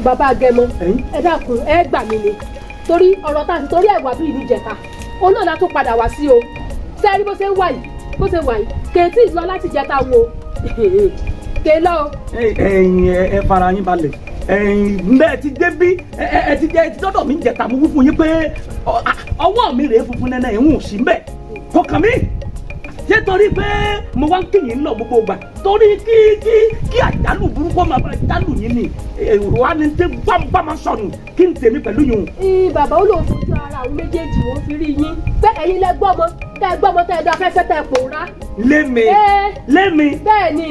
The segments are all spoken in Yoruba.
Bàbá Agẹmọ, ẹ dákun, ẹ gbà mí ni, torí ọ̀rọ̀ tá a ti torí ẹ̀wà bíi níjẹta òun náà la tún padà wá sí o. Sẹ́ẹ̀rí bó ṣe ń wà yìí, bó ṣe wà yìí, kèétí lọ láti jẹta wo kèé lọ o. Ẹ̀yin, ẹ fara yín balẹ̀. Ẹ̀yin bẹ́ẹ̀ ti dé bí ẹ ti jẹ, ẹ ti dọ́dọ̀ mi ń jẹta. Mo wí fún yín pé ọwọ́ mi rèé funfun nẹ́nẹ́, ìhun ò sí mbẹ̀ kọkàn mi. Ṣé torí pé mo wá ń kí yín lọ gbogbo gbà, torí kí àjálù burúkú máa bá jálù yín ni wà ní tẹ gbàmgbàmà sọnù kí n tèmi pẹ̀lú yín o. Ì bàbá ó lóun fojú ara àwọn méjèèjì wọn fi rí yín pé ẹ̀yin lẹ gbọ́mọ, tẹ́ ẹ gbọ́mọ, tẹ́ ẹ dá afẹ́fẹ́, tẹ́ ẹ pòórá. Lémi? Ẹ. Lémi? Bẹ́ẹ̀ ni.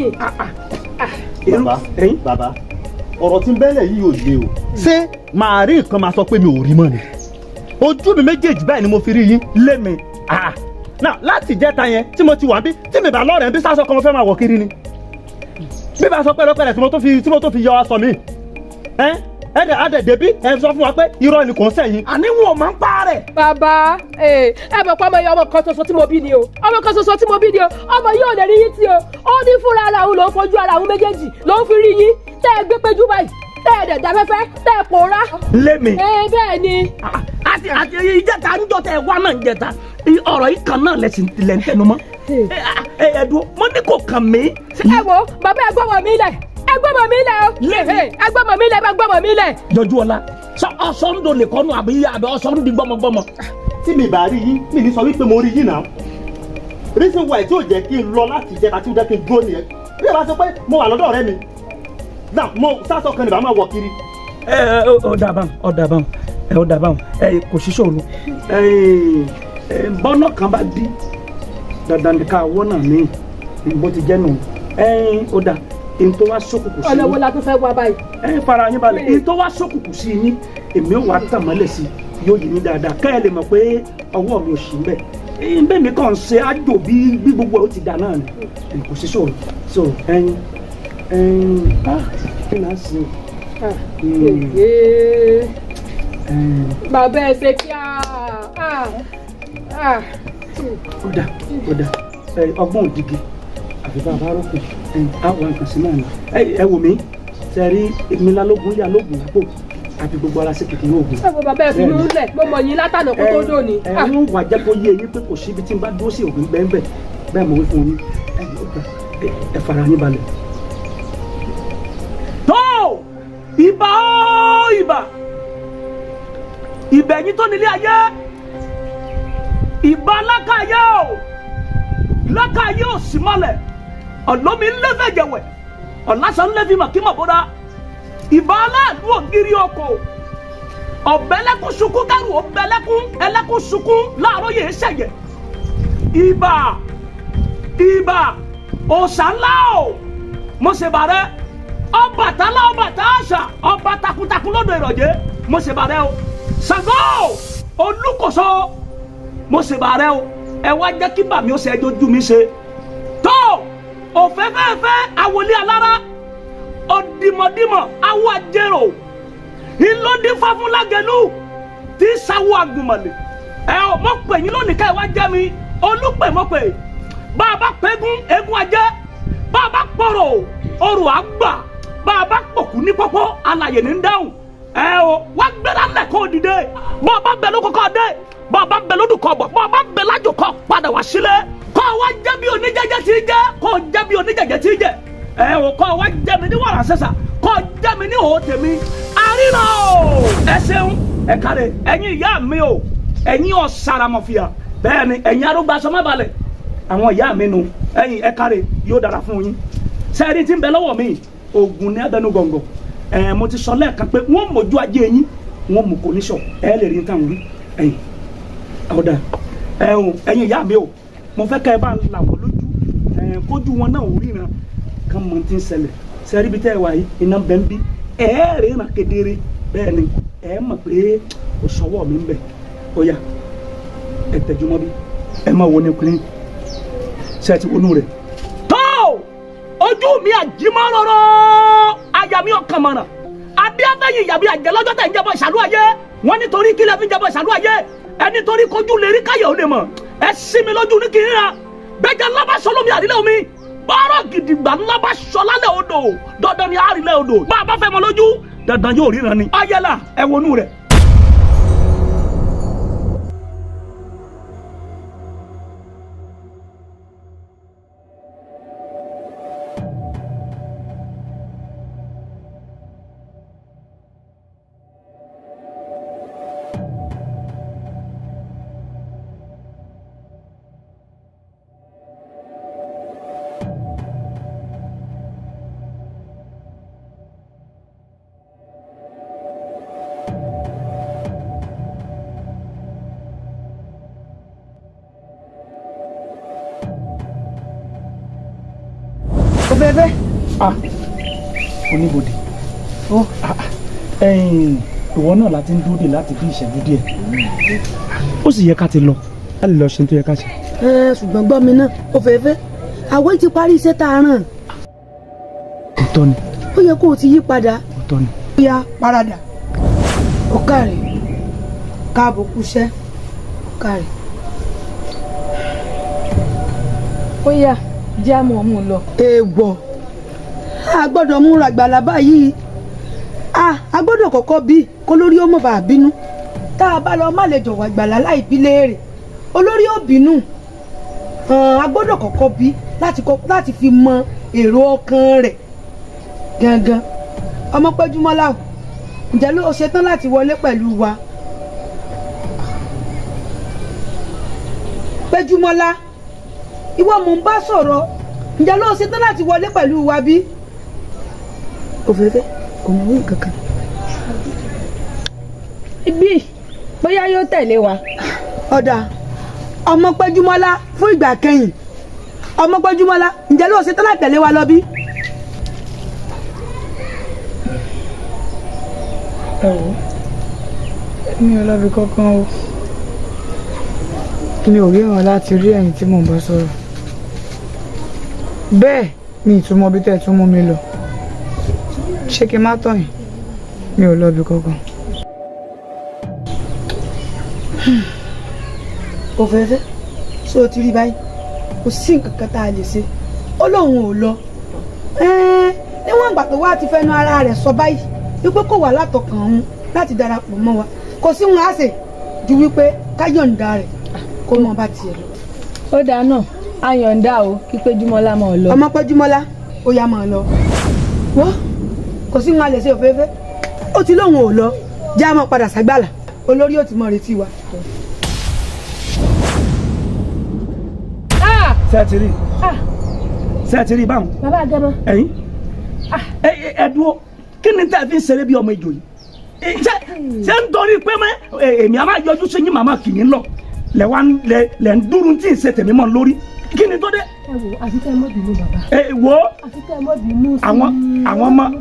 Bàbá, bàbá, ọ̀rọ̀ tí ń bẹ́lẹ̀ yìí ò le o. Ṣé màá rí nǹkan máa sọ pé mi ò rí mọ́ ni? Ojú mi méjèèjì báyìí ni mo fi rí yín. Lémi? Ah, náà láti ìjẹta yẹn tí mo ti wà bí, tí mi bá lọ́rẹ̀ẹ́ bí sásọ kan mo fẹ́ máa wọ̀ kiri ni, bí bá sọ pẹ́rẹpẹ́rẹ tí mo tó fi yọ aṣọ mi, ẹ ẹ dẹ̀ adẹ̀ débí, ẹ sọ fún wa pé irọ́ ni kò ń sẹ́yìn. Àní wọn ò máa ń pa rẹ̀. Bàbá, ẹ mọ̀ pé ọmọ yẹn, ọmọ kan ṣoṣo tí mo bí ni o, ọmọ kan ṣoṣo tí mo bí ni o. Ọmọ yìí ò lè rí yín tí o. Ó ní fúnra ara òun ló ń fojú ara òun méjèèjì ló ń fi rí yín, tẹ́ ẹ gbé péjú báyìí, tẹ́ ẹ dẹ̀ dáfẹ́fẹ́, tẹ́ ẹ pòórá. Lémi? Ẹ bẹ́ẹ̀ ni. Àti ìjẹta ń jọ tẹ wá náà ń jẹta, ọ̀rọ̀ yìí kan náà lẹ́sìn lẹ́ ń tẹnu mọ́. Ẹ ẹ dúró, mo ní kò kàn mí. Ẹ wo bàbá, ẹ gbọ́mọ mi lẹ̀, ẹ gbọ́mọ mi lẹ̀ o. Lémi? Ẹ gbọ́mọ mi lẹ̀, ẹ bá gbọ́mọ mi lẹ̀. Jọjú ọlá sọ ọsọ ń dolè kọ́nu àbí ọsọ ń di gbọmọgbọmọ. Tí mi bá rí yín, mi ní sọ wípé mo rí yín náà. Reason why tí ò jẹ́ kí n lọ láti ìjẹta, tí ó jẹ́ kí n dúró nìyẹn. Bí ẹ bá sọ pé mo wà lọ́dọ̀ ọ̀rẹ́ mi náà, mo sásọ kan ní bá máa wọ̀ kiri. Ẹ ẹ, ó dà báwọn, ó dà báwọn, ẹ ó dà báwọn. Ẹ kò sí ṣòro. Ẹ ẹ, bọ́nà kan bá dí, dandan ní ká wọ́nà míì bó ti jẹ́ nù. Ẹ ó dà, n tó wá sókùnkùn sí Ọ̀nà wo la tún fẹ́ wá báyìí? Ẹ fara yín balẹ̀. N tó wá sókùnkùn sí yín, èmi ò wá tàn mọ́lẹ̀ sí yóò yí yín dáadáa, kẹ́ ẹ lè mọ̀ pé ọwọ́ mi ò sí mbẹ̀. Bẹ́ẹ̀ mi kàn ń ṣe àjò bí gbogbo ẹ̀ ó ti dà náà ni. Kò sí ṣòro. So ẹyin ẹyin, ah, kí ni a ṣe? Èyí. Bàbá, ẹ ṣe kí á. Ah. Ó dà, ó dà. Ẹ ọgbọ́n òdìgí àfi bá a bá rọ́pò ẹ á wà nǹkan sí náà ni. Ẹ wò mí, ṣe rí èmi lálógún yà lógún lápò àfi gbogbo ara sí kìkì oògùn. Ẹ wo bàbá, ẹ fi mí lẹ̀, mo mọ̀ yín látànà kó tó dòní. Ẹ ń wà jẹ́ kó yé yín pé kò síbi tí n bá dúró sí ògùn bẹ́ẹ̀ bẹ́ẹ̀ bẹ́ẹ̀. Mo wí fún yín. Ẹ ó dà, ẹ fara yín balẹ̀. Tó ìbà ó ìbà, ìbẹ̀yìn tó nílé ayé, ìbà lákàyè o, lákàyè ò sì mọ́lẹ̀ ọ̀lọ́mi ńlẹ́fẹ̀jẹ̀wẹ̀ ọ̀làsàn ńlẹ́fìmọ̀ kí mọ̀ bóra. Ìbà aláàlú ògiri ọkọ̀ ọ̀bẹ́lẹ́kún sunkún kẹrù ọ̀bẹ́lẹ́kún ẹlẹ́kún sunkún láàárọ̀ yìí ṣẹ̀yẹ̀. Ìbà, ìbà òòṣà ńlá o, mo ṣe bàrẹ́. Ọbàtálá, Ọbàtá àṣà, ọba takuntakun lọ́dọ̀ ìrọ̀jẹ́, mo ṣe bàrẹ́ o. Ṣàngó Olúkòso, mo ṣe bàrẹ́ o. Ẹ wá jẹ́ kí bàmí ó ṣe ẹjọ́ ojú mi ṣe tó òfẹ́fẹ́fẹ́ àwòlé alára ọ̀dìmọ̀dìmọ̀ awọ àjẹrò ìlódì fáfúnlágẹlú tí sáwọ àgùnmọ̀lẹ̀. Ẹ ò mọ̀ pè yín lónìí ká ẹ wá jẹ́ mi olùpè mọ̀ pé bá a bá pẹ́gún eégún ajẹ́, bá a bá pọ̀rọ̀ ọrọ̀ àgbà, bá a bá pọ̀kú ní pọ́pọ́ alàyè ní dáhùn. Ẹ o wá gbéra lẹ̀ kó o dìde. Bá a bá bẹ lóko kọ́ dé, bá a bá bẹ lódù kọ́ bọ̀, bá a bá bẹ lájò kọ́ padà wá sílẹ̀, kọ́ wa jẹ́ bí oníjẹ́jẹ́ tí jẹ́, kọ́ jẹ́ bí oníjẹ́jẹ́ tí jẹ́. Ẹ o kọ́ wa jẹ́ mi ní wàrà sẹ́sà, kọ́ jẹ́ mi ní òó tèmi àríran o. Ẹ ṣeun, ẹ káre, ẹ̀yin ìyá mi o, ẹ̀yin ọ̀sàràmọ̀fìà. Bẹ́ẹ̀ ni, ẹ̀yin arúgbó aṣọ má balẹ̀, àwọn ìyá mi nu. Ẹ̀yin ẹ káre, yóò dára fún yín. Sẹ́ẹ̀rí tí ń bẹ lọ́wọ́ mi, oògùn ní abẹnú gọ̀ǹgọ̀. Ẹ̀ mo ti sọ lẹ́ẹ̀kan pé wọ́n mójú ajé yín, wọ́n mú kò ní sọ ẹ lè rí táwọn rí. Ẹ̀yin ọ̀dà ẹ̀ o, ẹ̀yin ìyá mi o, mo fẹ́ kẹ́ ẹ bá ń là wọ́n lójú ẹ̀, kójú wọn náà ò ríran kán mọ tí ń ṣẹlẹ̀. Sẹ́ẹ̀rí bí tẹ́ ẹ wà yìí, iná bẹ́ẹ̀ ń bí ẹ̀ ríran kedere. Bẹ́ẹ̀ ni, ẹ̀ mọ̀ pé kò sọ́wọ́ mi ń bẹ̀. Ó yá, ẹ tẹjúmọ́ bí ẹ máa wo ní kùnrin ṣe é ti wọnú rẹ̀ tó. Ojú mi àjímọ́ rọrọ́, àyà mi ọkàn mọ̀nà adéafẹ́yìn ìyàbí àjẹ́ lọ́jọ́ tẹ̀ ń jẹ́bọ̀ ìṣàlú ayé wọ́n. Nítorí kílẹ̀ fi ń jẹ́bọ̀ ìṣàlú ayé ẹ? Nítorí kojú lè rí káyọ̀ ó lè mọ̀. Ẹ sí mi lójú ní kí n ríra bẹ́jà ńlá bá sọ lómi àrílẹ̀ omi, bọ́rọ̀ gidigba ńlá bá sọ lálẹ́ odò, dandan ni àrílẹ̀ odò. Bá a bá fẹ́ mọ lójú Dandan yóò ríran ni. Ayẹlà, ẹ wọnú rẹ̀. Òfẹ́fẹ́. Ah, oníbodè ó, ẹ̀yin ìwọ náà láti ń dúró dè láti bí ìṣẹ́jú díẹ̀. Ó sì yẹ ká ti lọ, ká lè lọ ṣe tó yẹ ká ṣe. Ẹ ṣùgbọ́n gbọ́ mi náà, Òfẹ́fẹ́, àwọn ti parí iṣẹ́ tá a rán. Òótọ́ ni. Ó yẹ kó o ti yí padà. Òótọ́ ni. Ó yá, paradà. Ó kàrè, káàbọ̀, kúṣẹ́, ó kàrè. Ó yá, jẹ́ àmọ́ mú un lọ. Èèwọ̀, a gbọ́dọ̀ múra gbàlà báyìí. A gbọ́dọ̀ kọ́kọ́ bí kó lórí ó mọ̀ bá a bínú. Tá a bá lọ má lè jọ̀wọ́ àgbàlá láì bí léèrè, olórí ó bínú. A gbọ́dọ̀ kọ́kọ́ bí láti fi mọ èrò ọkàn rẹ̀ gangan. Ọmọ Péjúmọ́lá o, ǹjẹ́ ló ṣetán láti wọlé pẹ̀lú wa? Péjúmọ́lá, ìwọ mò ń bá sọ̀rọ̀, ǹjẹ́ ló ṣetán láti wọlé pẹ̀lú wa bí? Òfẹ́fẹ́, kò mọ̀ wí kankan. Ibi bóyá yóò tẹ̀lé wa. Ọ̀dà, ọmọ Péjúmọ́lá, fún ìgbà kẹyìn, ọmọ Péjúmọ́lá, ǹjẹ́ ló ṣetán láti tẹ̀lé wa lọ bí? Ẹ wò ó, mi ò lọ́bi kankan o. Mi ò ríran láti rí ẹ̀yin tí mò ń bá sọ̀rọ̀. Bẹ́ẹ̀ mi ì tún mọ bí tẹ́ ẹ tún mú mi lọ. Ṣé kí n má tàn yín? Mi ò lọ́bi kankan. Òfẹ́fẹ́, ṣé o ti rí báyìí? Kò sí nǹkan kan tá a lè ṣe. Ó lóun ò lọ. Níwọ̀n ìgbà tó wá ti fẹnu ara rẹ̀ sọ báyìí wípé kò wà látọkàn òun láti darapọ̀ mọ́ wa, kò sí wọn á ṣe ju wípé ká yọ̀ǹda rẹ̀ kó mọ bá tiẹ̀ lọ. Ó dáa náà, a yọ̀ǹda o, kí Péjúmọ́lá máa lọ. Ọmọ Péjúmọ́lá, ó yá, máa lọ. Wọ́n kò sí wọn a lè ṣe. Òfẹ́fẹ́, ó ti lóun ò lọ. Já mọ́ padà ságbàlá, olórí ó ti mọ retí wa. Ṣé ẹ ti rí? Ṣé ẹ ti rí báwọn? Bàbá àgẹmọ. Ẹ̀yin ẹ ẹ dúró, kí ni tẹ́ ẹ fi ń ṣeré bí ọmọ ìjò yìí? Ṣé ń torí pé mẹ́ èmi a máa yọjú sí yín, màmá kì í lọ lẹ wá lẹ lẹ ń dúró tí ń ṣe tèmi mọ́ lórí? Kí ni tó dé? Ẹ wò, àfi kẹ́ ẹ mọ́ bínú, bàbá. Ẹ wo. Àfi kẹ́ ẹ mọ́ bínú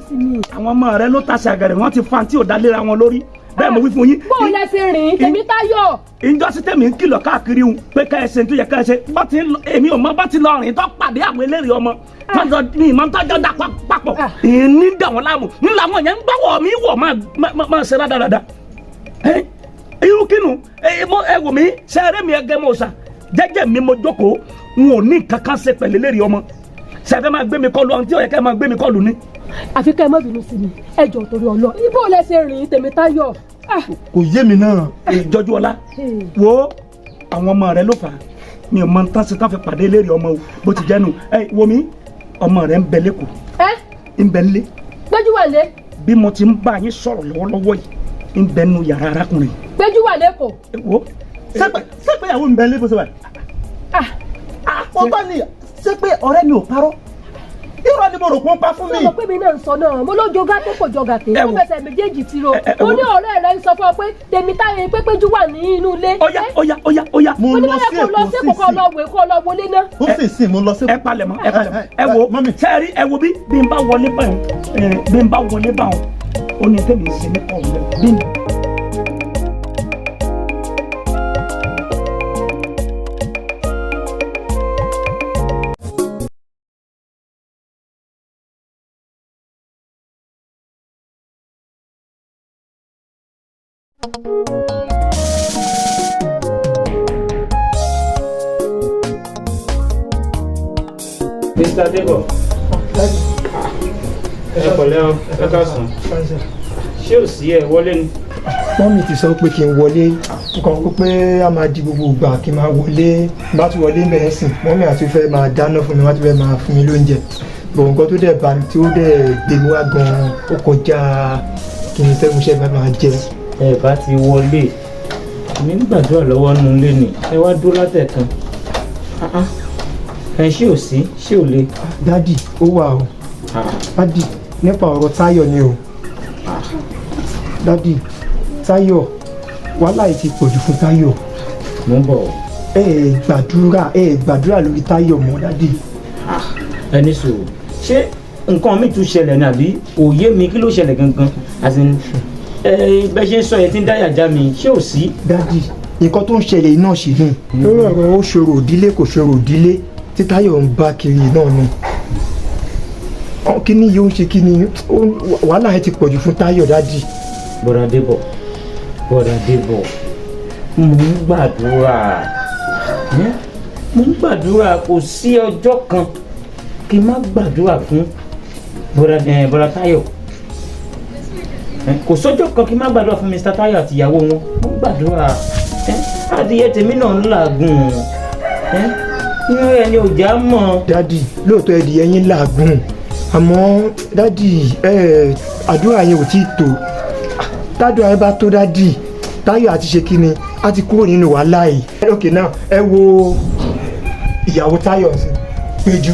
sí mi. Àwọn ọmọ rẹ ló tasẹ̀ àgẹ̀rẹ̀, wọ́n ti fa tí ò dá léra wọn lórí. Bẹ́ẹ̀ mo wí fún yín. Bó o lẹ ṣe rìn, Tèmítáyọ̀? Ìjọsí tèmi ń kìlọ̀ káàkiri ń pé ká ẹ ṣe tó yẹ ká ẹ ṣe, bá ti ń lọ, èmi ò mọ bá ti lọ rìn tó pàdé àwọn eléré ọmọ tọ́jọ́ ní ìmọ̀ tọ́jọ́ dà papọ̀, ìní dà wọ́n láàmú ńlá wọn yẹn ń gbọ́wọ́ mi wọ̀ máa ṣe rádaràda. Irú kínú ẹ wò mí sẹ́rẹ́ mi ẹgẹ́ mọ̀ ṣá, jẹ́jẹ́ mi mo jókòó, n ò ní kankan ṣe pẹ̀lú eléré ọmọ. Sẹ́fẹ́ máa gbé mi kọlu ọ̀hún tí ó yẹ kẹ́ máa gbé mi kọlu ni. Àfi kẹ́ ẹ má bínú sí mi, ẹ jọ̀ọ́, torí ọlọ, ibo lẹ ṣe rìn, Tèmítáyọ̀? Kò yé mi náà. Ìjọjú ọlá, wo àwọn ọmọ rẹ ló fà á. Mi ò mọ tán sí tán fi pàdé eléré ọmọ o. Bó ti jẹ́ nu. Ẹ wo mi, ọmọ rẹ ń bẹ lẹ́kọ̀ọ́. Ẹ. Ń bẹ lé. Gbẹ́jú wà lé. Bí mo ti ń bá yín sọ̀rọ̀ lọ́wọ́lọ́wọ́ yìí, ń bẹ nu yàrá arákùnrin. Gbẹ́jú wà lẹ́kọ̀ọ́. Wo. Sẹ́pẹ̀ ìyàwó mi bẹ lé bó ṣe wà. Wọ́n bá ní ṣé pé ọ̀rẹ́ mi ò parọ́? Irọ́ ni mo rò pé ó ń pa fún mi. Sọ pé mi náà ń sọ náà, mo ló jogá tó kò jọgà tè ó fẹsẹ̀ méjèèjì ti ro. Mo ní ọ̀rẹ́ rẹ ń sọ fún ọ pé Tèmítáyọ̀ pé Péjú wà ní inú ilé. Ọ̀yá, ọ̀yá, ọ̀yá, ọ̀yá. Mo lọ sí Èkó Èkó. sísì kó lọ wé, kó lọ wọlé náà. Ó sì sìn, mo lọ sí. Ẹ palẹ̀ mọ́, ẹ palẹ̀ mọ́. Ẹ wo, sẹ́ẹ̀rí, ẹ wo, bí n bá wọlé báwọn, bí n bá wọlé báwọn, ó ní tèmi ń ṣe ní kọ̀ bí n. Mr. Debo. Ẹ pẹ̀lẹ́ o, ẹ káàsán. Ṣé ò sí ẹ wọlé ni? Mummy ti sọ pé kí n wọlé, nǹkan kó pé a máa di gbogbo ìgbà kí n máa wọlé. Bá tún wọlé bẹ̀rẹ̀ sìn, mummy àti fẹ́ máa dáná fún mi, wọ́n ti fẹ́ máa fún mi lóúnjẹ. Bọ̀ nǹkan tó dẹ̀ bá mi tí ó dẹ̀ gbé mi wá gan-an, ó kọjá kí n fẹ́ mo ṣe bá máa jẹ. Ẹ bá ti wọlé, èmi ń gbàdúrà lọ́wọ́ nínú ilé ni, ẹ wá dúró látẹ̀kan. Ẹ ṣé ò sí, ṣé ò le? Daddy, ó wà o. Daddy, nípa ọ̀rọ̀ Táyọ̀ ni o. Daddy, Táyọ̀, wàhálà yìí ti pọ̀jù fún Táyọ̀. Mo ń bọ̀. Ẹ ẹ gbàdúrà, ẹ ẹ gbàdúrà lórí Táyọ̀ mọ́, daddy. Ẹ ní sùúrù, ṣé nǹkan mi tún ṣẹlẹ̀ ní àbí òye mi? Kí ló ṣẹlẹ̀ gangan? As in, ẹ bẹ́ ṣe ń sọ yẹn tí ń dáyà já mi, ṣé ò sí? Daddy, nǹkan tó ń ṣẹlẹ̀ náà ṣì ni lórí ọ̀rọ̀ ó ṣòro òdílé kò ṣòro òdílé tí Táyọ̀ ń bá kiri náà ni. Kíní yìí ó ń ṣe kíní, wàhálà yẹn ti pọ̀jù fún Táyọ̀, daddy. Bọ́dà Débọ̀, bọ́dà Débọ̀, mò ń gbàdúrà, mò ń gbàdúrà. Kò sí ọjọ́ kan kí n má gbàdúrà fún bọ́dà Táyọ̀. Kò sọ́jọ́ kan kí n má gbàdúrà fún Mr. Táyọ̀ àti ìyàwó wọn. Mo ń gbàdúrà. Adìyẹ tèmi náà ń làágùn, inú ẹni ò já mọ́. Daddy, lóòótọ́ ẹdìyẹ yín làágùn, àmọ́ daddy, àdúrà yẹn ò tí ì tó. Tádùá yẹn bá tó, daddy, Táyọ̀ àti ṣe kí ni a ti kúrò nínú wàhálà yìí. Ok, now ẹ wo ìyàwó Táyọ̀ sí, Péjú.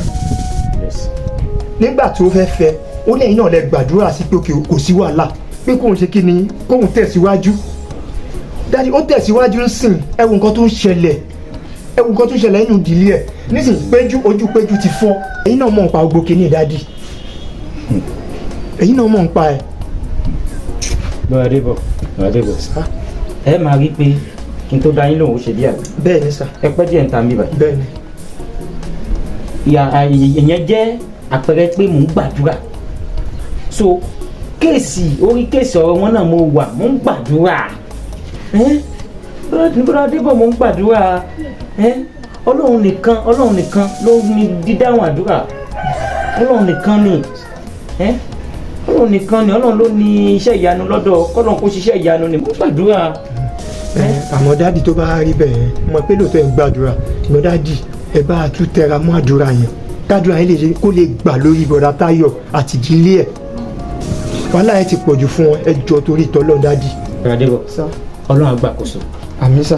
Nígbà tó fẹ́ fẹ́, ó lẹ́yìn náà lẹ gbàdúrà sí pé kò sí wàhálà, pé kóun ṣe kí ni, kóun tẹ̀síwájú. Daddy, ó tẹ̀síwájú ń sìn. Ẹ wo nǹkan tó ń ṣẹlẹ̀, ẹ wo nǹkan tó ń ṣẹlẹ̀ nínú ìdílé ẹ̀ nísìnyí. Péjú, ojú Péjú ti fọ́. Ẹ̀yin náà mọ̀ nípa gbogbo kìíní, daddy, ẹ̀yin náà mọ̀ nípa ẹ̀. Bọ́dà Débọ̀, bọ́dà Débọ̀, ẹ máa rí pé kí n tó dá yín lóhùn, ó ṣe díẹ̀. Bẹ́ẹ̀ ni sà. Ẹ pẹ́ díẹ̀ ń ta mi báyìí. Bẹ́ẹ̀ ni. Ìyẹn jẹ́ àpẹẹrẹ pé mò ń gbàdúrà. So case orí case ọ̀rọ̀ wọn náà mo wà, mò ń gbàdúrà. Bọ́dà Débọ̀, mò ń gbàdúrà. Ọlọ́run nìkan, Ọlọ́run nìkan ló ní dídáhùn àdúrà. Ọlọ́run nìkan ni, Ọlọ́run nìkan ni. Ọlọ́run ló ní iṣẹ́ ìyanu lọ́dọ̀, kọ́lọ́run kó ṣiṣẹ́ ìyanu ni. Mò ń gbàdúrà. Àmọ́ daddy, tó bá rí bẹ́ẹ̀, mọ̀ pé lóòótọ́ ẹ̀ ń gbàdúrà, ṣùgbọ́n daddy, ẹ bá a tún tẹra mọ́ àdúrà yẹn, kádùrà yẹn lè ṣe kó lè gbà lórí bọ̀dá Táyọ̀ àti ìdílé ẹ̀. Wàhálà ẹ ti pọ̀jù fún wọn. Ẹ jọ, torí tọ́lọ́, daddy. Bọ́dà Débọ̀, Ọlọ́run á gbàkóso. Àmín sà.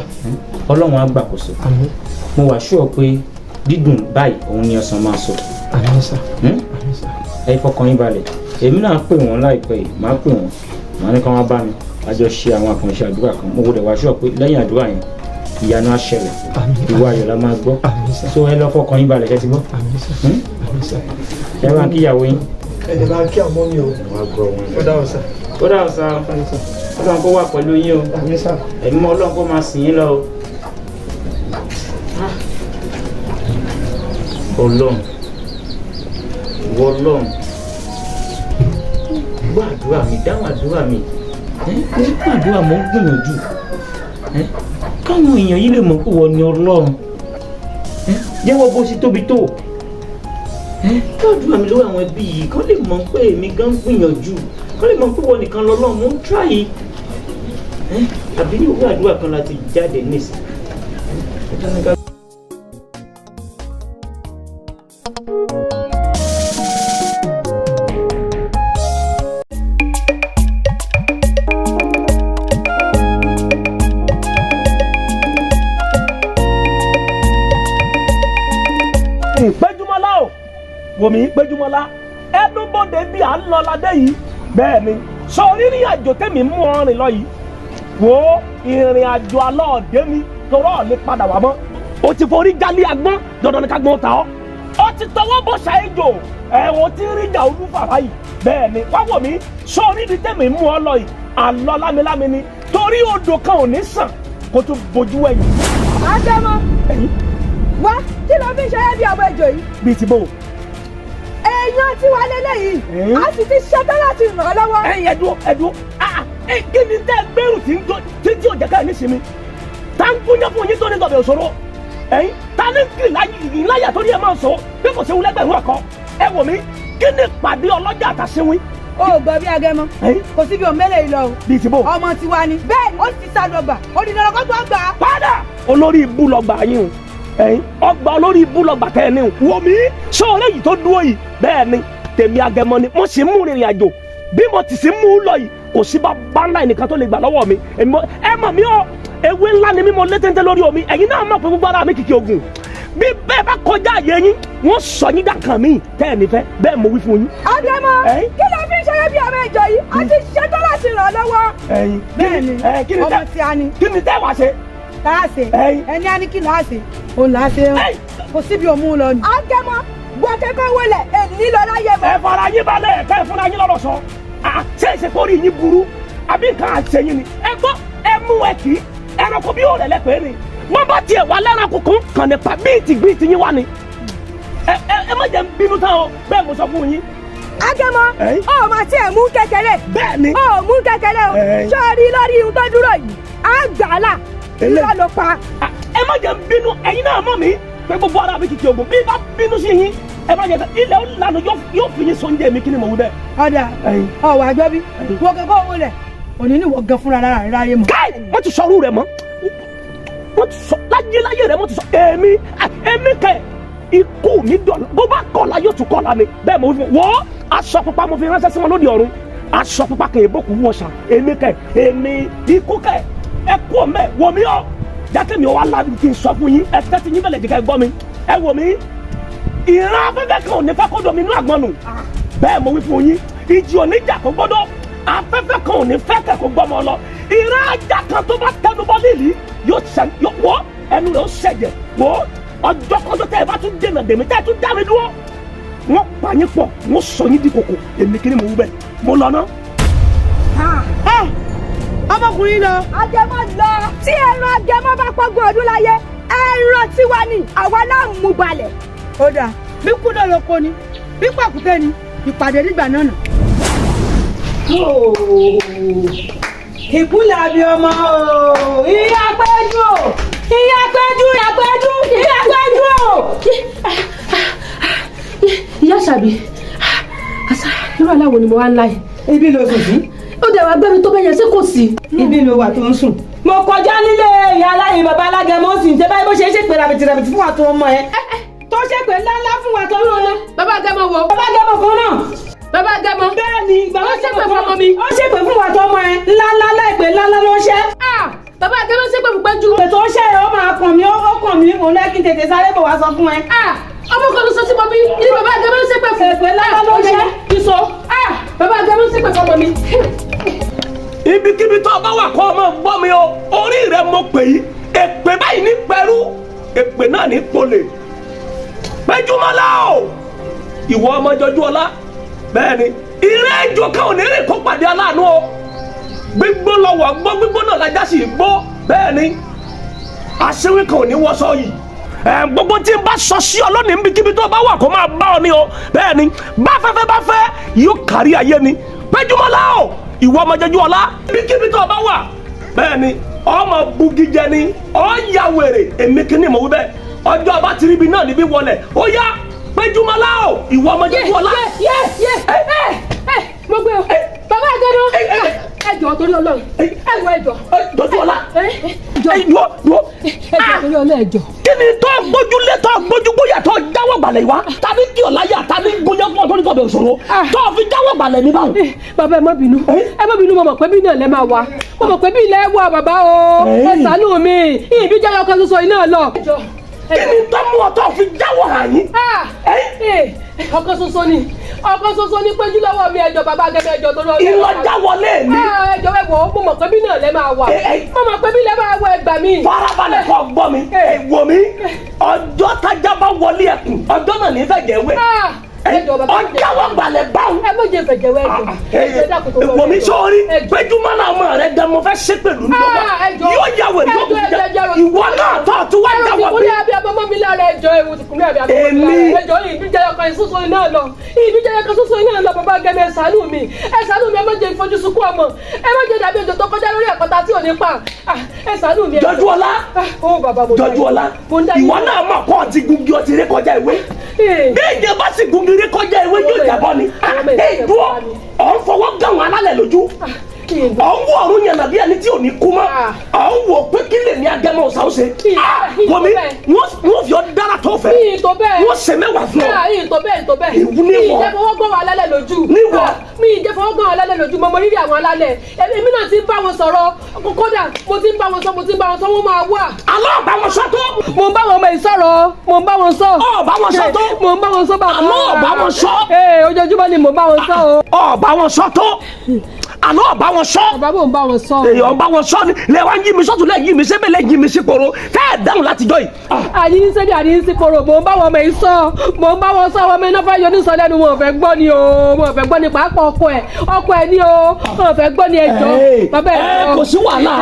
Ọlọ́run á gbàkóso. Àmín. Mo wà sure pé dídùn báyìí òun ni ọsàn máa sọ. Àmín sà. Àmín sà. Ẹ fọkàn yín balẹ̀, èmi náà pè wọ́n láìpẹ́ yìí. Màá pè wọ́n, màá ní kí wọ́n bá mi àjọ ṣe àwọn àkànṣe àdúrà kan. Mo gbọ́dọ̀ wá sure pé lẹ́yìn àdúrà yẹn, ìyanu á ṣẹlẹ̀, ìwọ ayọ̀ la máa gbọ́. So ẹ lọ fọkàn yín balẹ̀, ṣẹ́ ti gbọ́? Àmín sà. Àmín sà. Ẹ bá ń kíyàwó yín. Ẹ lè máa kí àwọn ọmọ mi o. Ó dáhùn sà. Ó dáhùn sà. Ọlọ́run kó wà pẹ̀lú yín o. Àmín sà. Ẹ̀mí mọ́, Ọlọ́run kó máa sìn yín lọ o. Ọlọ́run, ìwọ Ọlọ́run, gbọ́ àdúrà mi, dáhùn àdúrà mi. Mo ń gbàdúrà, mo ń gbìyànjú káwọn èèyàn yìí lè mọ̀ pé wọ́n ní Ọlọ́run. Jẹ́wọ́ bó ṣe tóbi tó. Gbàdúrà mi lórí àwọn ẹbí yìí, kán lè mọ̀ pé èmi gan ń gbìyànjú, kán lè mọ̀ pé wọ́n nìkan lọ́lọ́run. Mo ń try. Àbí ní òwúrọ̀ àdúrà kan láti jáde nísìn. Péjúmọ́lá o, wò mí, Péjúmọ́lá, ẹdúnbọ̀dé bí à ń lọ ládé yìí. Bẹ́ẹ̀ ni sọ, rírìn àjò tèmi mú ọ rìn lọ yìí, wò ó, ìrìn àjò alọ́ọ̀dé mi torọ́ ọ̀ lè padà wá mọ́. O ti forí jálé agbọ́n, dandan ni ká gbọ́n ta ọ́. O ti tọwọ́ bọ̀ ṣàìjò ẹ̀wọ̀n tí ń ríjà olúfà báyìí. Bẹ́ẹ̀ ni, wá wò mí, sọ ríbi tèmi mú ọ lọ yìí, àlọ́ lámilámi ni, torí odò kan ò ní sàn kó tún bojú ẹ̀yìn. Ádámọ̀, wá, kí ló fi ń ṣe é bí ọmọ ejò yìí? Bíi ti bò. Èèyàn tí wàá lélẹ́yìí, a sì ti ṣetán láti ràn án lọ́wọ́. Ẹ̀yin, ẹdúró, ẹdúró. Kí ni tẹ́ gbèrú tí ń jó títí ò jẹ́ ká ẹ̀ ní sinmi tá ń gúnyán fún yín tó ní tọ̀bẹ̀ òṣòro? Ẹ̀yin ta ní kì láyà tó ní ẹ̀ máa sọ pé kò séwu lẹ́gbẹ̀rún ọ̀kan. Ẹ wò mí, kí ni pàdé ọlọ́jà àtàṣewín? O ò gbọ́ bí agẹmọ. Kò síbi òmẹ́lẹ̀ yìí lọ o. Bíi ti bò. Ọmọ tiwa ni. Bẹ́ẹ̀ ó sì ti sá lọ gbà. Ó di dandan kó tó gbà. Padà olórí ibú lọ gbà yín o. Ẹ̀yin ọgbà olórí ibú lọ gbà tẹ́ ẹ ní o. Wò mí sọ̀rọ̀ èyí tó dúró yìí. Bẹ́ẹ̀ ni tèmi agẹmọ ni mo sì ń mú rìnrìn àjò. Bí mo ti sì ń mú un lọ yìí, kò sí bá bá ńlá ẹnìkan tó lè gbà lọ́wọ́ mi. Ẹ mọ̀ mí o, ewé ńlá ni mí, mo lé téńté lórí omi. Ẹ̀yin náà mọ̀ pé gbogbo ara mi kìkì ogun. Bí bẹ́ẹ̀ bá kọjá àyè yín, wọ́n sọ yín dàkàn mí tẹ́ ẹ̀ nífẹ̀ẹ́. Bẹ́ẹ̀ mo wí fún yín. Agẹmọ, kí ló fi ń ṣeré bí ọmọ ìjọ yìí? A ti ṣetán láti ràn án lọ́wọ́. Bẹ́ẹ̀ni, ọmọ tí a ní. Kí ni tẹ́ wàá ṣe? Tá a ṣe. Ẹni á ní kí là á ṣe. Òun là á ṣe. Kò síbi òmù lọ ni. Agẹmọ, gbọ́ kẹ́kọ̀ọ́ wọlé, èyí lọ láyé mọ́. Ẹ fara yín balẹ̀, kẹ́ ẹ fúnra yín lọ́rọ̀ sọ. Ṣé ìṣèkórè yín burú? Àbí nǹkan àṣeyín ni? Ẹ gbọ́, ẹ mú ẹ kì í. Ẹranko bí òrẹ̀ lẹ́pẹ̀ẹ́ ni. Wọ́n bá tiẹ̀ wá lẹ́ranko kan kàn nípa bíi tìgbín ti yín wá ni. Ẹ ẹ ẹ má jẹ́ n bínú tán o, bẹ́ẹ̀ mo sọ fún yín. Agẹmọ, ó máa tiẹ̀ mú kékeré. Bẹ́ẹ̀ni. Ó mú kékeré o. Sọ́ọ́rí lórí ihun tó dúró yìí, á gbà á là. Irọ́ ló pa. Ẹ má jẹ́ n bínú, ẹ̀yin náà mọ̀ mí pé gbogbo ara mi kìkì ògùn. Bí bá bínú sí yín, ẹ má jẹ́ tán, ilẹ̀ ó lanu yóò fi yín sóúnjẹ mi, kí ni mo wí bẹ́ẹ̀. Ọ̀dà, ọ̀wà àjọ bí, wọ́n kẹ́kọ̀ọ́ owó lẹ̀, òní ni wọ́n gan fúnra lára rẹ̀ ráyé mọ́. Káì, wọ́n ti sọrú rẹ̀ mọ́. Wọ́n ti sọ láyé láyé rẹ̀, wọ́n ti sọ èmi èmi kẹ̀ ikú mi dọ̀la, bó bá kọ̀la yóò tún kọ̀la ni. Bẹ́ẹ̀ mo fi wọ́ aṣọ pupa mo fi ránṣẹ́ sí wọn lóde ọ̀run. Aṣọ pupa kẹ̀ èbókù wọ̀ṣà, èmi kẹ̀ èmi ikú kẹ̀ ẹ kú ọ̀mẹ́ wọ̀ mí ọ́. Jákè mi ò wá lábì kí n sọ fún yín, ẹ tẹ́tí yín bẹ̀lẹ̀ jẹ́ ká ẹ gbọ́ mi. Ẹ wò mí, ìran afẹ́fẹ́ kan ò ní fẹ́ kó domi inú àgbọn nù. Bẹ́ẹ̀ mo wí fún yín, ìjì ò ní jà kó gbọ́dọ̀, afẹ́fẹ́ kan ò ní fẹ́ kẹ̀ kó gbọ́mọ lọ. Ìran ajá kan tó bá tẹnu bọ́ lílì yóò ṣẹ wọ́ ẹnu rẹ̀ ó ṣẹ̀jẹ̀ wọ́. Ọjọ́ kọjọ́ tẹ́ ẹ bá tún dènà dèmí tẹ́ ẹ tún dá mi dúró, wọ́n pa yín pọ̀, wọ́n sọ yín di kòkò. Èmi kí ni mo wí bẹ́ẹ̀, mo lọ ná. Ọmọkùnrin lọ. Agẹmọ lọ. Tí ẹran agẹmọ bá pọ́gún ọdún láyé, ẹran tiwa ni àwa náà mú balẹ̀. Ó dáa, bí kúndọ̀ lóko ni, bí pàkúté ni, ìpàdé nígbà náà nà. Ìkúlẹ̀ àbí ọmọ o, ìyá péjú o, ìyá péjú, ìyá péjú, ìyá péjú o. Ìyá Ṣàbí, àṣà irú aláwo ni mo wá ń láyè. Ibi ló sùn sí. Ó dẹ̀ wá gbẹ́mi tó bẹ́yẹn sí kò sí. Ibi ló wà tó ń sùn. Mo kọjá nílé ìyá aláìní bàbá alágẹmọ ó sì ń ṣe báyìí bó ṣe ń ṣèpè ràbìtì ràbìtì fún wa tó ọmọ ẹ. Tó ṣèpè ńláńlá fún wa tó ń lọ. Bàbá agẹmọ wo? Bàbá agẹmọ kan náà. Bàbá agẹmọ. Bẹ́ẹ̀ni, bàbá Ó ṣépè fún ọmọ mi. Ó ṣèpè fún wa tó ọmọ ẹ. Ńláńlá láìpẹ́ ńláńlá ló ṣẹ́. Bàbá agẹmọ ṣépè fún Péjú. Ètò ó ṣe ó máa kàn mí, ó kàn mí, òun lẹ́kìn tètè sáré bọ̀ wá sọ fún ẹ. Ọmọ kan ló sọ sí mọ́bí, ní bàbá agẹmọ ṣépè fún. Èpè ńláńlá ló ṣẹ́. Ìṣó, bàbá agẹmọ ṣépè fún ọmọ mi. Ibikíbi tó o bá wà kọ́ ọmọ gbọ́ mi o, orí rẹ mo pè yí, èpè báyìí ní pẹ̀rú, èpè náà ní polè. Péjúmọ́lá o, ìwọ ọmọ jọjú ọlá, bẹ́ẹ̀ ni, ìrẹ́ ìjọ kan ò ní rìn kó pàdé aláàánú o. Gbígbó lọ́wọ́ gbọ́, gbígbó náà lajá sì gbó, bẹ́ẹ̀ ni, aṣíwìn kan ò ní wọṣọ yìí. Gbogbo tí n bá sọ sí ọ lónìí níbikíbi tó bá wà kó máa bá ọ ní o, bẹ́ẹ̀ ni, bá fẹ́fẹ́ bá fẹ́ yóò kárí ayé ni. Péjúmọ́lá o, ìwọ ọmọ jọjú ọlá, níbikíbi tó bá wà, bẹ́ẹ̀ ni, ọmọ bugijẹ ni, ọ ya wèrè, èmi kí ni mo wí bẹ́ẹ̀. Ọjọ́ bá ti ríbi náà níbí wọlé, ó yá Péjúmọ́lá o, ìwọ ọmọ jọjú ọlá. Yé yé ẹ mo gbé o, bàbá agẹmọ, ẹ jọ̀ọ́ torí Ọlọ́run, ẹ wọ ẹ jọ̀ọ́. Jọjú ọlá, ẹ jọ̀ọ́ jọ̀ọ́. Ẹ jọ̀ọ́ torí Ọlọ́run, ẹ jọ̀ọ́. Kí ni tó gbójúlé tó gbójúgbóyà tó jáwọ́ gbalẹ̀ wa? Tàbí kí ọ̀láyà tàbí gbóyà fún ọ tó ní tọ̀bẹ̀ òṣòro tó fi jáwọ́ gbalẹ̀ mi báwo. Bàbá ẹ má bínú, ẹ má bínú, mo mọ̀ pé bí náà lẹ máa wà, mo mọ̀ pé bí ilẹ̀ wà bàbá o, ẹ ṣàánú mi, ìbí jẹ́ ọkọ̀ ṣoṣo iná lọ. Kí ni tó mú ọ tó fi jáwọ́ hàn yín? Ọkọ̀ ṣoṣo ni, ọkọ̀ ṣoṣo ni Péjú lọ́wọ́ mi, ẹ jọ̀ọ́ bàbá agẹmọ, ẹ jọ̀ọ́ torí Ọlọ́run. Ìlọ jáwọlé mi. Ẹ jọ̀ọ́ ẹ wò ó, mo mọ̀ pé bí náà lẹ máa wà, mo mọ̀ pé bí lẹ máa wọ, ẹ gbà mí. Farabalẹ̀ kọ́ gbọ́ mi, ẹ wò mí, ọjọ́ tájá bá wọlé ẹkùn, ọjọ́ náà ní fẹ̀jẹ̀ wẹ̀. Ọjàwọ̀ gbalẹ̀ báwo. Ẹ má jẹ fẹ̀jẹ̀ wẹ̀, ẹ jọ̀ọ́. Wò mí sórí, Péjúmọ́lá ọmọ rẹ dẹ mo fẹ́ ṣe pẹ̀lú ní ọgbà. Yóò yà wẹ̀ yóò kú jẹ. Ìwọ náà tó àtúwá jáwọ́ bí. Ẹ̀rọ ti kúnlẹ̀ mi lára ẹjọ́, ewu ti kúnlẹ̀ àbí abọ́mọ́ mi lára ẹjọ́, ìbí jẹ́ ọkàn ìṣoṣo iná lọ. Ìbí jẹ́ ọkàn ìṣoṣo iná lọ, bàbá agẹmọ ẹ ṣàánú mi. Ẹ ṣàánú mi, ẹ má jẹ́ ìfojú sunkún ọmọ. Ẹ má jẹ́ dàbí ejò tó kọjá lórí àpáta tí ò ní pa. Ẹ ṣàánú mi. Jọjú ọlá. Jọjú ọlá. Ìwọ náà mọ̀ kọ́ ọtí gungi ọtí ré kọjá ìwé. Bí ìjẹba sì gungi ré kọjá ìwé yóò jábọ́ ni. Ìdúró ọ̀ ń fọwọ́ gàn wọn alálẹ̀ lójú, ọ̀ ń wọ ọ̀run yànnà bí ẹni tí ò ní kú mọ́, ọ̀ ń wò pé kí lèmi agẹmọ ọ̀sà ó ṣe. Wọ́n mi wọ́n fi ọ́ dára tó fẹ́, wọ́n ṣe mẹ́wàá fún ọ. Ìyìn tó bẹ́ẹ̀, ìyìn tó bẹ́ẹ̀. Ìwú ní wọ. Mi ì jẹ́ fọwọ́ gàn wọn alálẹ̀ lójú. Níwọ. Mi ì jẹ́ fọwọ́ gàn wọn alálẹ̀ lójú, mo mọ rírì àwọn alálẹ̀. Èmi náà ti ń bá wọn sọ̀rọ̀, kódà mo ti ń bá wọn sọ, mo ti ń bá wọn sọ, wọ́n máa wà. Alọ́ bá wọn sọ tó. Mo ń bá wọn ọmọ yìí sọ̀rọ̀, mo ń bá wọn sọ. Ọ̀ bá wọn sọ tó. Mo ń bá wọn sọ bàbá. Àlọ́ bá wọn sọ. Ee, ojoojúmọ́ ni mo ń bá wọn sọ o. Ọ̀ bá wọn sọ tó. Àlọ́ bá wọn sọ. Bàbá mo ń bá wọn sọ. Èèyàn bá wọn sọ ni lẹ wá ń yí mi sọ́tún, lẹ yí mi sẹ́bẹ̀, lẹ yí mi sípòrò tẹ́ ẹ̀ dáhùn látijọ́ yìí. Àní ní sẹ́bi, àní ní sípòrò, mò ń bá wọn ọmọ yìí sọ, mò ń bá wọn sọ, ọmọ iná fẹ́ yọ ní sọ lẹ́nu, wọn ò fẹ́ gbọ́ ni o, wọn ò fẹ́ gbọ́ ni, pàápàá ọkọ ẹ̀, ọkọ ẹ̀ ni o, wọn ò fẹ́ gbọ́ ni, ẹjọ́ bàbá ẹ̀. Ẹ kò sí wàhálà,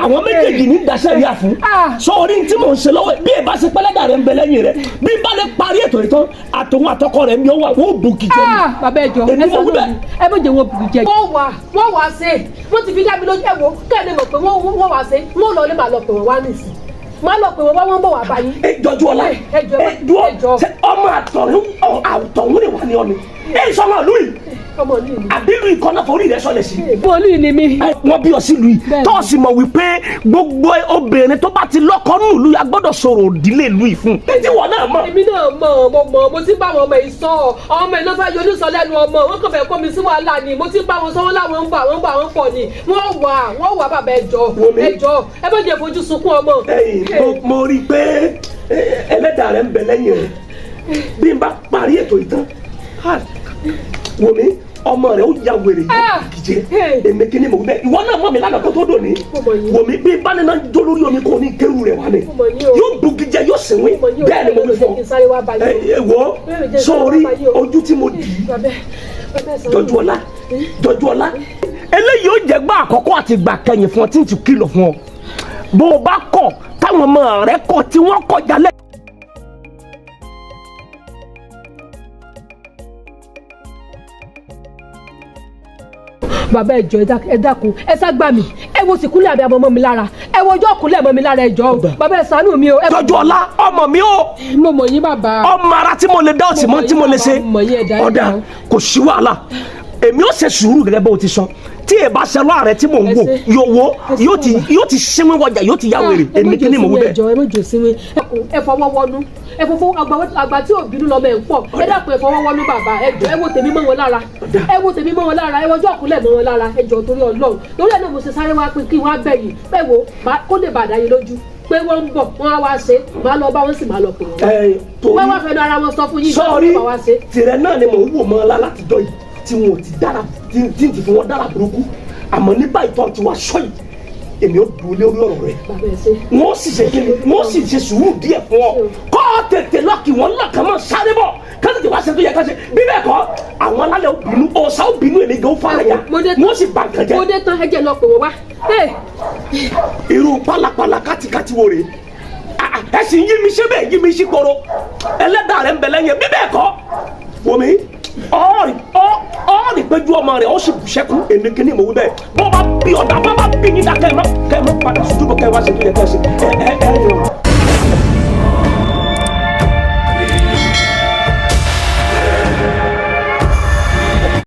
àwọn méjèèjì ní daṣẹ́ rí àfún. Sọ orí tí mò ń ṣe lọ́wọ́ bí ẹ bá ṣe pẹ́lẹ́dà rẹ̀ ń bẹ lẹ́yìn rẹ̀, bí n bá lè parí ètò ìtàn àtòun àtọkọ rẹ̀ mi ó wà wọ́n ò bù kìjẹ́ mi. Bàbá ẹjọ́ ẹ sọ lórí ẹ bó jẹ wọn bù kìjẹ́. Wọ́n wà, wọ́n wà ṣe, wọ́n ti fi dá mi lójú, ẹ wo kẹ́ẹ̀ lè mọ̀ pé wọ́n wà ṣe, wọ́n lọ lé màá lọ pè wọ́n wá nìsín, máa lọ pè wọ́n wá, wọ́n bọ̀ wá báyìí. Ẹ jọjú ọlá, ẹ dúró, ọmọ àtọ̀hún rẹ̀ wà ní ọ ni, ẹ sọ ọmọ ìlú yìí àbí ìlú ìkọ́ náà forí rẹ̀ sọlẹ̀ sí. Bọ́ọ̀lù yìí ni mí. Wọ́n bí ọ sí ìlú yìí, tó o sì mọ̀ wípé gbogbo obìnrin tó bá ti lọ́kọ nínú ìlú yìí a gbọ́dọ̀ sọ̀rọ̀ òdílé ìlú yìí fún un. Títí wọ́n náà mọ̀. Èmi náà mọ̀, mo mọ̀, mo ti bá àwọn ọmọ yìí sọ, ọmọ yìí ló fẹ́ yọjú sọ lẹ́nu ọmọ, wọn kàn fẹ́ kó mi sí wàhálà ni, mo ti bá wọn sọ, wọn láwọn ń bọ̀, àwọn ń bọ̀, àwọn ń pọ̀ ni, wọ́n wà, wọ́n wà bàbá, ẹjọ́ ẹjọ́ ẹ bá jẹ́ fojú sunkún ọmọ. Mo rí i pé ẹlẹ́dàá rẹ̀ ń bẹ lẹ́yìn rẹ̀, bí n bá parí ètò ìtàn wò mí, ọmọ rẹ ó ya wèrè yìí kìjẹ, èmi kí ni mò ń bẹ, ìwọ náà mọ̀ mi lánàá kó tó dò ní wò mí, bí bá nínú jó lórí omi kò ní kéwù rẹ wà ní yóò bu gíjẹ yóò sìnwín, bẹ́ẹ̀ ni mo wí fún ọ. Ẹ wọ sórí ojú tí mo dì í, jọjú ọlá, jọjú ọlá, eléyìí ó jẹ́ gbà àkọ́kọ́ àti gbà kẹyìn fún ọ tí n ti kìlọ̀ fún ọ, bó o bá kọ̀ táwọn ọmọ rẹ kọ̀ tí wọ́n kọ̀ jálẹ̀. Bàbá ẹjọ́ ẹ dákun, ẹ sá gbà mí, ẹ wo sìkúlẹ̀ àbí abọ́mọ́ mi lára, ẹ wo ọjọ́ ọkùnrin mọ́ mi lára, ẹjọ́ bàbá ẹ ṣàánú mi o. Tọ́jú ọlá ọmọ mi o. Mo mọ̀ yín bàbá. Ọmọ ara tí mo lè dá ọtí mọ́ tí mo lè ṣe ọ̀dà kò sí wàhálà, èmi ó ṣe sùúrù gẹ́gẹ́ bó ti sọ, tí ẹ bá ṣe lọ́ọ̀rẹ́ tí mò ń wò yóò wo yóò ti sinmi wọjà, yóò ti ya wèrè, èmi kí ni mò ń wí bẹ́ẹ̀. Ẹ mọ̀jọ sinmi, ẹ fọwọ́ wọnú, ẹ fọwọ́ àgbà tí ò bínú lọ́mọ ẹ̀ ń pọ̀, ẹ dàpọ̀ ẹ fọwọ́ wọnú bàbá, ẹ jọ ẹ wo tèmi mọ́ wọn lára, ẹ wo tèmi mọ́ wọn lára, ẹ wọjọ́ ọ̀kúnlẹ̀ mọ́ wọn lára, ẹ jọ torí Ọlọ́run, lórí ẹ̀ náà mo ṣe sáré wá pé kí wọ́n á bẹ̀ yìí bẹ́ẹ̀ wo kó lè bàdá yín lójú pé wọ́n ń bọ̀, wọ́n á wá ṣe, máa lọ bá wọn sì máa lọ pè wọ́n. Wọ́n wá fẹnu ara wọn sọ fún yín. Sọ́ọ́rí tìrẹ náà ni mò ń wò mọ́ ọ látijọ́ yìí tí wọn ò ti dára tí n ti fi wọn dára burúkú, àmọ́ ní báyìí tó ti wá sọ yìí èmi ò dúró lórí ọ̀rọ̀ rẹ̀, wọ́n sì ṣe kí ni, wọ́n sì ṣe sùúrù díẹ̀ fún ọ kọ́ ọ tètè lọ́ọ̀kì wọn lọ́ọ̀kan mọ́ sáré bọ̀ ká tètè wá ṣe tó yẹ ká ṣe, bí bẹ́ẹ̀ kọ́ àwọn alálẹ̀ obìnú ọ̀sà obìnú èmi gan fara ya wọ́n sì bà nǹkan jẹ́. Mo dé tán, ẹ jẹ́ lọ pè wọ́n wá. Irú pálapàla kátikáti wo rèé, ẹ sì ń yí mi ṣe bẹ́ẹ̀ yí mi sí koro, ẹlẹ́dàá rẹ̀ ń bẹ lẹ́yìn, bí bẹ́ẹ̀ kọ́ wò mí ọ̀ọ́rì péjú ọmọ rẹ̀ ó sì bù sẹ́kù, èmi kìíní mò ń bẹ́ẹ̀, bọ́ bá bí ọ̀dà bá bá bí yín dá kẹ́ ẹ má padà sójú bọ̀ kẹ́ ẹ wá ṣe tó yẹ kẹ́ ẹ ṣe ẹ ẹ ẹ.